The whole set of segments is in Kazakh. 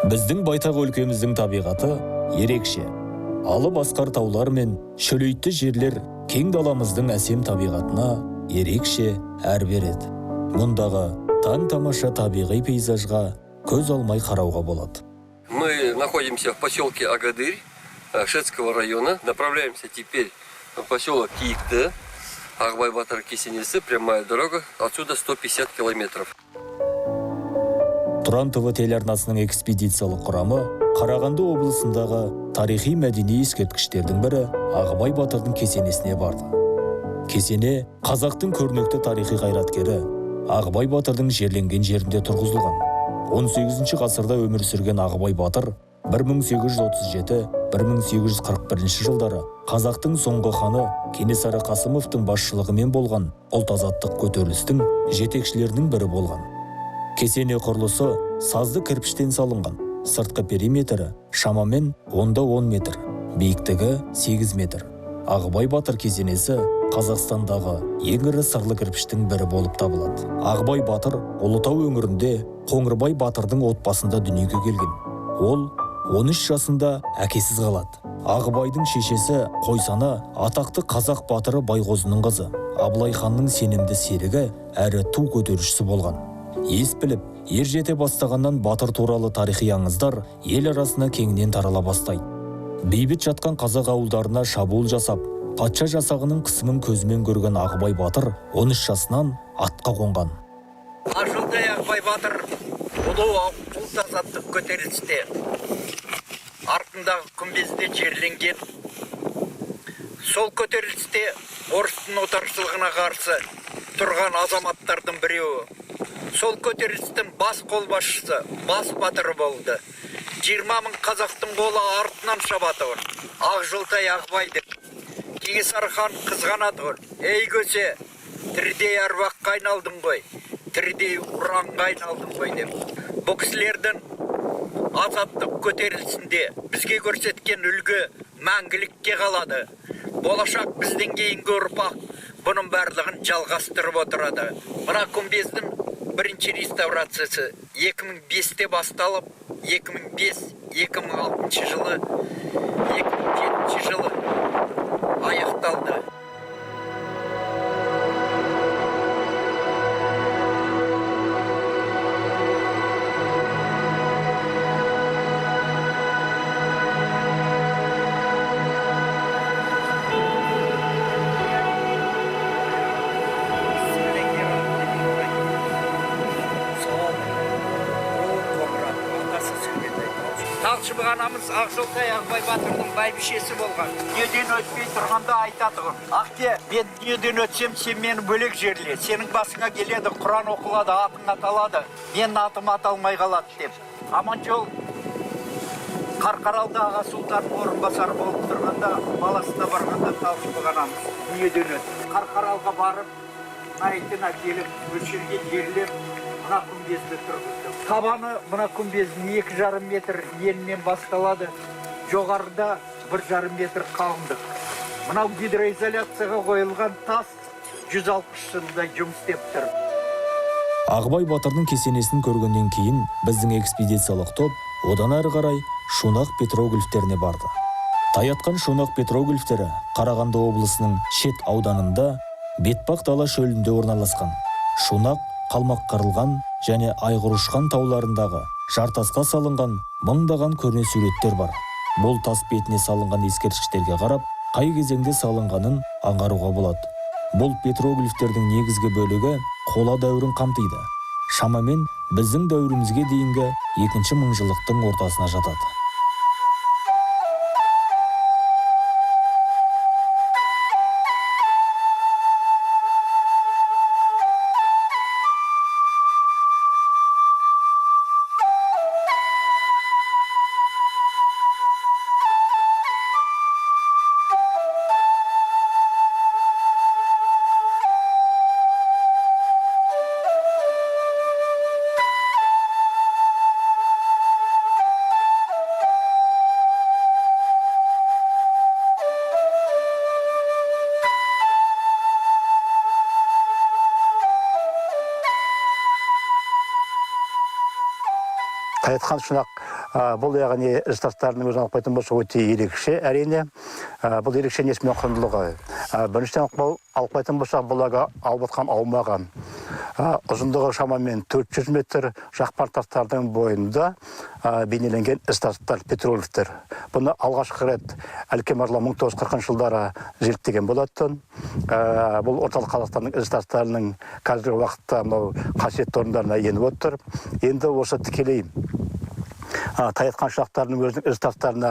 Біздің байтақ өлкеміздің табиғаты ерекше. Алып асқар таулар мен шөлейтті жерлер кең даламыздың әсем табиғатына ерекше әр береді. Мұндағы таң тамаша табиғи пейзажға көз алмай қарауға болады. Мы находимся в поселке Агадырь Шетского района. Направляемся теперь в поселок Киікті. Ағыбай батыр кесенесі, прямая дорога, отсюда 150 километров. Тұран ТВ телеарнасының экспедициялық құрамы Қарағанды облысындағы тарихи мәдени ескерткіштердің бірі Ағыбай батырдың кесенесіне барды. Кесене қазақтың көрнекті тарихи қайраткері Ағыбай батырдың жерленген жерінде тұрғызылған. 18 ғасырда өмір сүрген Ағыбай батыр 1837-1841 жылдары қазақтың соңғы ханы Кенесары Қасымовтың басшылығымен болған ұлт азаттық көтерілістің жетекшілерінің бірі болған. Кесене құрылысы сазды кірпіштен салынған. Сыртқы периметрі шамамен 10 метр, биіктігі 8 метр. Ағыбай батыр кесенесі Қазақстандағы ең ірі сырлы кірпіштің бірі болып табылады. Ағыбай батыр Ұлытау өңірінде Қоңырбай батырдың отбасында дүниеге келген. Ол 13 жасында әкесіз қалады. Ағыбайдың шешесі Қойсана атақты қазақ батыры Байғозының қызы, Абылай ханның сенімді серігі әрі ту көтерушісі болған. Ес біліп, ер жете бастағаннан батыр туралы тарихи аңыздар ел арасына кеңінен тарала бастайды. Бейбіт жатқан қазақ ауылдарына шабуыл жасап, патша жасағының қысымын көзімен көрген Ағыбай батыр 13 жасынан атқа қонған. Ақжолтай Ағыбай батыр ұлы ұлт азаттық көтерілісте артындағы күмбезде жерленген. Сол көтерілісте орыстың отаршылығына қарсы тұрған азаматтардың біреуі. Сол көтерілістің бас қолбасшысы, бас батыры болды. 20 мың қазақтың қолы артынан шабатұғын. Ақжолтай Ағыбай деп. Кенесары хан қызғанатұғын. Ей көсе, тірідей әруаққа айналдың ғой, тірідей ұранға айналдың ғой деп. Бұл кісілердің азаттық көтерілісінде бізге көрсеткен үлгі мәңгілікке қалады. Болашақ бізден кейінгі ұрпақ бұның барлығын жалғастырып отырады. Мына күмбездің бірінші реставрациясы 2005-те басталып, 2005-2006 жылы, 2007 жылы аяқталды. Талшыбық анамыз Ақжолтай Ағыбай батырдың бәйбішесі болған. Дүниеден өтпей тұрғанда айтатұғын: Ақке, мен дүниеден өтсем, сен мені бөлек жерле. Сенің басыңа келеді, Құран оқылады, атың аталады. Менің атым аталмай қалады деп. Аманжол Қарқаралды аға сұлтанның орынбасары болып тұрғанда, баласына барғанда Талшыбық анамыз дүниеден өтті. Қарқаралға барып, мәйітін әкеліп, осы жерге жерлеп, мына күмбезді тұрғызды. Табаны мына күмбездің 2,5 метр енінен басталады, жоғарыда 1,5 метр қалыңдық. Мынау гидроизоляцияға қойылған тас 160 жылдай жұмыс істеп тұр. Ағыбай батырдың кесенесін көргеннен кейін біздің экспедициялық топ одан әрі қарай Шунақ петроглифтеріне барды. Таятқан Шунақ петроглифтері Қарағанды облысының Шет ауданында Бетпақ дала шөлінде орналасқан. Шунақ Қалмаққырылған және Айғырұшқан тауларындағы жартасқа салынған мыңдаған көрне суреттер бар. Бұл тас бетіне салынған ескерткіштерге қарап, қай кезеңде салынғанын аңғаруға болады. Бұл петроглифтердің негізгі бөлігі қола дәуірін қамтиды. Шамамен біздің дәуірімізге дейінгі екінші мыңжылдықтың ортасына жатады. Таятқан Шунақ Бұл, яғни, із тастарының өзін алып қайтатын болса, өте ерекше, әрине. Бұл ерекше несімен құндылығы? Біріншіден, алып қайтатын болсақ, бұл алып жатқан аумағы, ұзындығы шамамен 400 метр жақпар тастардың бойында бейнеленген із тастар, петроглифтер. Бұны алғашқы рет Әлкен Марғұлан 1940 жылдары зерттеген болатын. Бұл Орталық Қазақстанның із тастарының қазіргі уақытта мынау қасиетті орындарына еніп отыр. Енді осы тікелей Тайатқан шынақтарының өзінің із тастарына,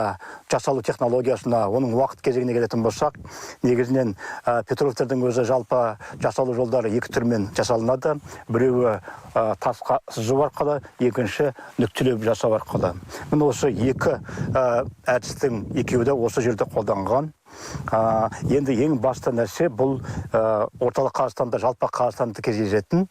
жасалу технологиясына, оның уақыт кезеңіне келетін болсақ, негізінен петроглифтердің өзі жалпы жасалу жолдары екі түрмен жасалынады: біреуі тасқа сызу арқылы, екінші нүктелеп жасау арқылы. Міне, осы екі әдістің екеуі де осы жерде қолданған. Енді ең басты нәрсе, бұл Орталық Қазақстанда, жалпы Қазақстанда кездесетін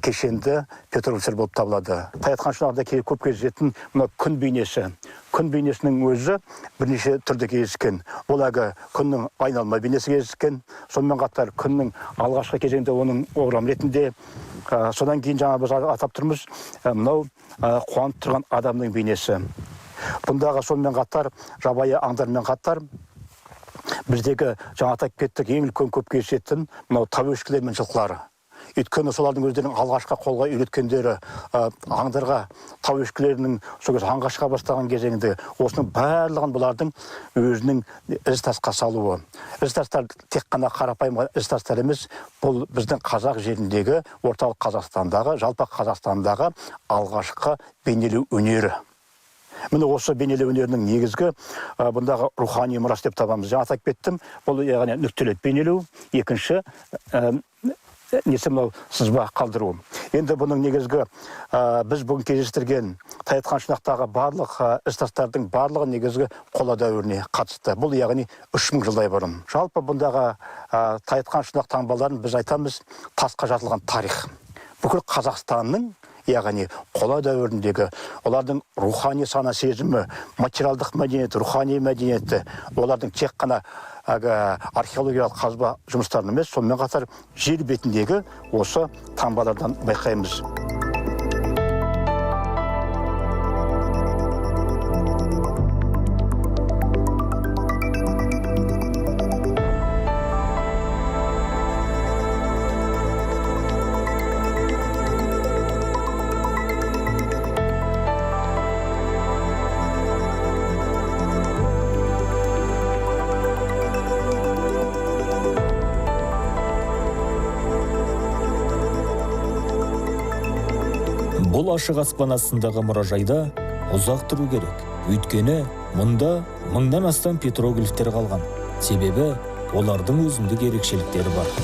кешенді петроглифтер болып табылады. Тайатқан шынағында көп кездесетін мына күн бейнесі. Күн бейнесінің өзі бірнеше түрде кездескен. Ол әлгі күннің айналма бейнесі кездескен, сонымен қатар күннің алғашқы кезеңде оның орам ретінде, содан кейін жаңа біз атап тұрмыз, мынау қуанып тұрған адамның бейнесі. Бұндағы сонымен қатар жабайы аңдармен қатар біздегі жаңа атап кеттік, ең үлкен көп кездесетін мынау тау ешкілер мен жылқылары. Өйткені солардың өздерінің алғашқы қолға үйреткендері аңдарға, тау ешкілерінің сол кезде аңға шыға бастаған кезеңінде осының барлығын бұлардың өзінің із тасқа салуы. Із тастар тек қана қарапайым із тастар емес, бұл біздің қазақ жеріндегі, Орталық Қазақстандағы, жалпы Қазақстандағы алғашқы бейнелеу өнері. Міне, осы бейнелеу өнерінің негізгі бұндағы рухани мұрас деп табамыз. Жаңа атап кеттім, бұл, яғни, нүктелеп бейнелеу, екінші несі мынау сызба қалдыру. Енді бұның негізгі біз бүгін кездестірген Тайатқан шынақтағы барлық із тастардың барлығы негізгі қола дәуіріне қатысты. Бұл, яғни, 3000 жылдай бұрын. Жалпы бұндағы Тайатқан шынақ таңбаларын біз айтамыз, тасқа жазылған тарих. Бүкіл Қазақстанның, яғни, қола дәуіріндегі олардың рухани сана сезімі, материалдық мәдениеті, рухани мәдениеті, олардың тек қана әлгі археологиялық қазба жұмыстарын емес, сонымен қатар жер бетіндегі осы таңбалардан байқаймыз. Бұл ашық аспан астындағы мұражайда ұзақ тұру керек, өйткені мұнда мыңнан астам петроглифтер қалған, себебі олардың өзіндік ерекшеліктері бар.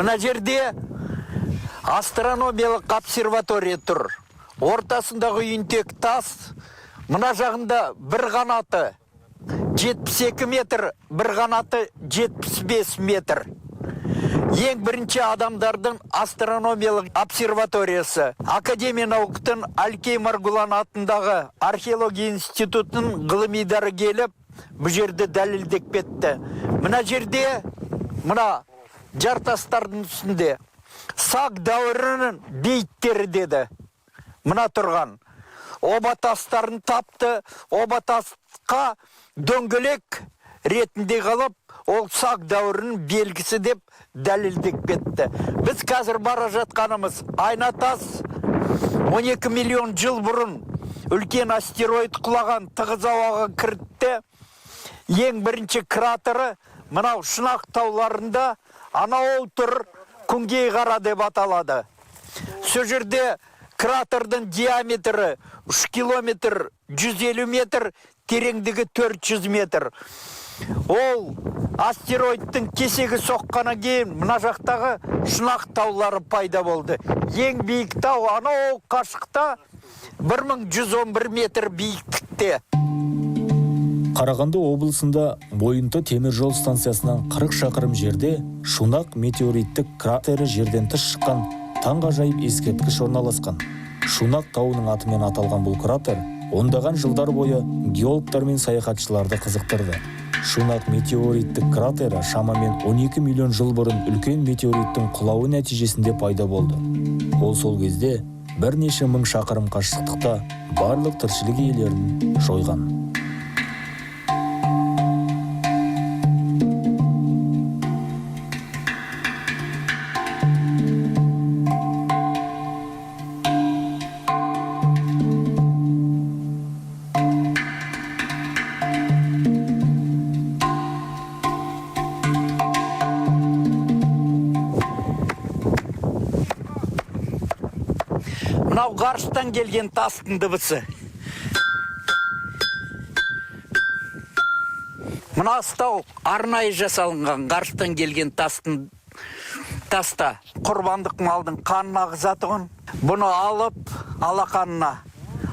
Мына жерде астрономиялық обсерватория тұр. Ортасындағы үйінтек тас, мына жағында бір қанаты 72 метр, бір қанаты 75 метр. Ең бірінші адамдардың астрономиялық обсерваториясы. Академия науктың Әлкей Марғұлан атындағы археология институтының ғылымидары келіп, бұл жерді дәлелдеп кетті. Мына жерде, мына жартастардың үстінде сақ дәуірінің бейіттері деді. Мына тұрған оба тастарын тапты, оба тасқа дөңгелек ретінде қалып, ол сақ дәуірінің белгісі деп дәлелдеп кетті. Біз қазір бара жатқанымыз айна тас. 12 миллион жыл бұрын үлкен астероид құлаған, тығыз ауаға кірді. Ең бірінші кратері мынау Шұнақ тауларында анау тұр, Күнгей қара деп аталады. Сол жерде кратердің диаметрі 3 километр 150 метр, тереңдігі 400 метр. Ол астероидтың кесегі соққаннан кейін мына жақтағы Шұнақ таулары пайда болды. Ең биік тау анау қашықта 1111 метр биіктікте. Қарағанды облысында Мойынты темір жол станциясынан 40 шақырым жерде Шунақ метеориттік кратері жерден тыс шыққан таңғажайып ескерткіш орналасқан. Шунақ тауының атымен аталған бұл кратер ондаған жылдар бойы геологтар мен саяхатшыларды қызықтырды. Шунақ метеориттік кратері шамамен 12 миллион жыл бұрын үлкен метеориттің құлауы нәтижесінде пайда болды. Ол сол кезде бірнеше мың шақырым қашықтықта барлық тіршілік иелерін жойған. Мынау ғарыштан келген тастың дыбысы. Мына астау арнайы жасалынған ғарыштан келген тастың таста құрбандық малдың қанын ағызатұғын, бұны алып алақанына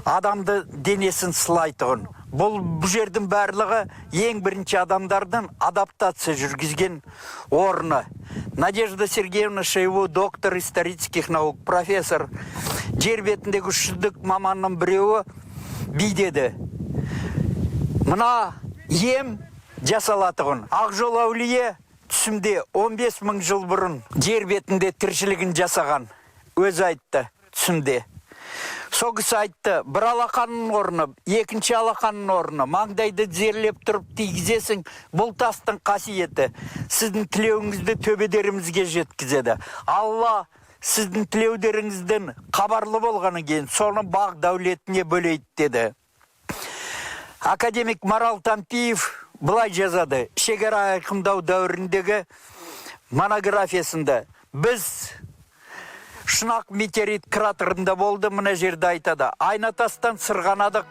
адамды денесін сылайтұғын. Бұл жердің барлығы ең бірінші адамдардың адаптация жүргізген орны. Надежда Сергеевна Шойгу, доктор исторических наук, профессор, жер бетіндегі үш жүздік маманның біреуі бейдеді. Мына ем жасалатұғын. Ақжол әулие түсімде 15 мың жыл бұрын жер бетінде тіршілігін жасаған. Өзі айтты түсімде. Сол кісі айтты, бір алақанның орны, екінші алақанның орны, маңдайды тізерлеп тұрып тигізесің, бұл тастың қасиеті сіздің тілеуіңізді төбедерімізге жеткізеді. Алла сіздің тілеулеріңізден хабарлы болғаннан кейін соны бақ дәулетіне бөлейді деді. Академик Марал Тампиев былай жазады, шекара айқындау дәуіріндегі монографиясында біз Шұнақ метеорит кратерінде болды, мына жерде айтады. Айна тастан сырғанадық.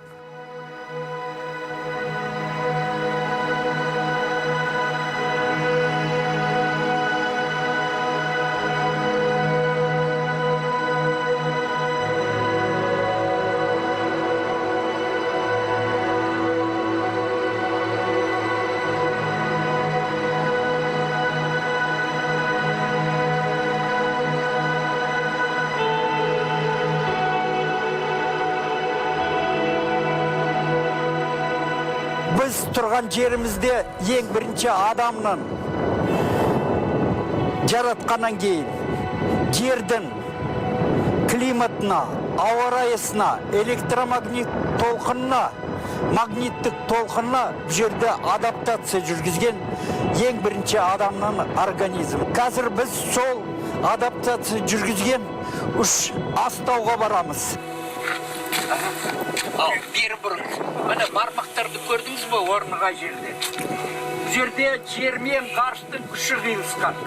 Біз тұрған жерімізде ең бірінші адамның жаратқаннан кейін жердің климатына, ауа райысына, электромагнит толқынына, магниттік толқынына бұл жерде адаптация жүргізген ең бірінші адамның организм. Қазір біз сол адаптация жүргізген үш астауға барамыз. Ал, бері бұрыңыз. Міне бармақтарды көрдіңіз бе орны қай жерде? Бұл жерде жер мен ғарыштың күші қиылысқан.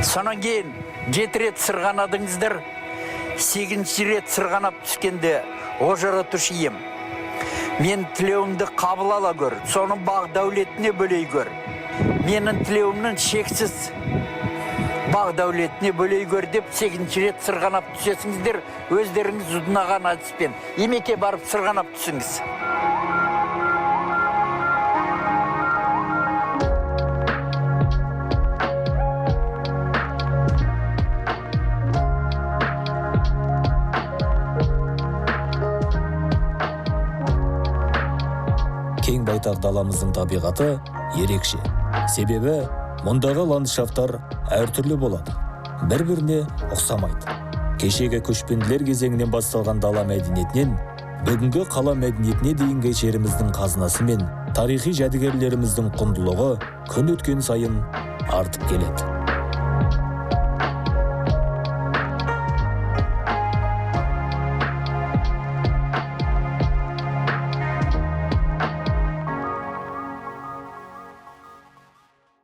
Сонан кейін 7 рет сырғанадыңыздар, 8-ші рет сырғанап түскенде о жаратушы ием, мен тілеуімді қабыл ала көр, соның бақ дәулетіне бөлей көр. Менің тілеуімнің шексіз бақ дәулетіне бөлей көр деп 8-ші рет сырғанап түсесіңіздер, өздеріңіз ұнаған әдіспен. Емеке барып сырғанап түсіңіз. Ұлан-байтақ даламыздың табиғаты ерекше. Себебі мұндағы ландшафттар әртүрлі болады, бір-біріне ұқсамайды. Кешегі көшпенділер кезеңінен басталған дала мәдениетінен бүгінгі қала мәдениетіне дейінгі жеріміздің қазынасы мен тарихи жәдігерлеріміздің құндылығы күн өткен сайын артып келеді.